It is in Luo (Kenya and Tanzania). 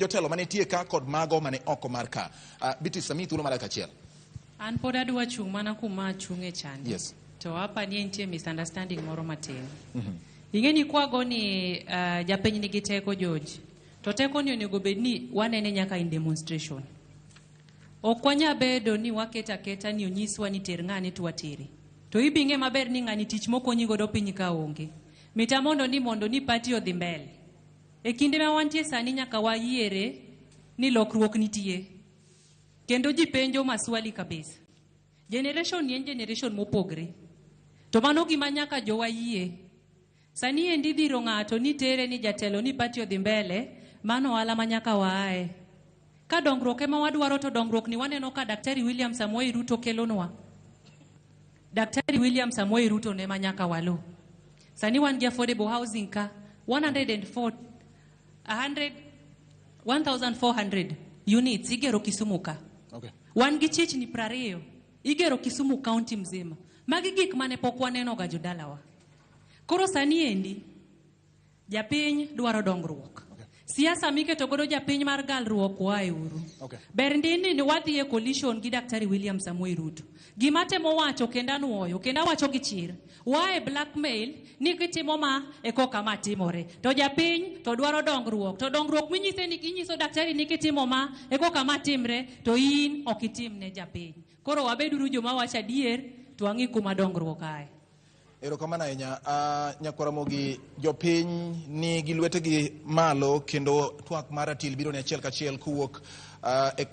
Jotelo manitie ka kod mago mane oko mar ka. Beatrice, amiyi thuolo mar dakika achiel. An pod adwa chung' mana kuma achung'e chande. Yes. To apa ni nitie misunderstanding moro matin. Ing'e ni kwago ni japiny nigi teko, George. To teko ni onego bed ni wanene nyaka in demonstration. Ok wanya bedo ni waketo aketa ni onyiswa ni ter ng'ani to watere. To ibi ng'e maber ni ng'ani tich mokonyi godo piny ka onge. Mita mondo ni party odhi mbele. E kinde ma wantie sani nyaka wayiere ni lokruok nitie. Kendo ji penjo maswali kabisa. Generation ni en generation mopogre. To mano gima nyaka jowa yie. Sani endi dhiro ng'ato ni tere ni jatelo ni party odhi mbele, mano ohala ma nyaka waaye. Ka dongruok ema wadwaro, to dongruok ni waneno ka Daktari William Samoei Ruto kelonwa. Daktari William Samoei Ruto ne ma nyaka walu. Sani wan gi affordable housing ka 104 100 1400 units igero Kisumu ka. Wan gi chichni 20 igero Kisumu County mzima. Magi gik mane pok waneno ga, jodalawa. Koro sani endi japiny dwaro dongruok. Siasa miketo godo japiny mar galruok, wae uru. Ber ndi ni wadhi e coalition gi Daktari William Samoei Ruto. Gima temo wacho kendo anuoyo kendo awacho gi chir. Wae blackmail ni kitimo ma e koka ma timore. To japiny to dwaro dongruok. To dongruok minyise ni inyiso daktari ni kitimo ma e koka ma timre, to in ok itim ne japiny. Koro wabeduru joma wacho adier to wang'i kuma dongruok ae. Erokamano ahinya. Nyakwaramogi, jopiny ni gi lwetegi malo kendo twak mar ratil biro ni achiel kachiel kowuok e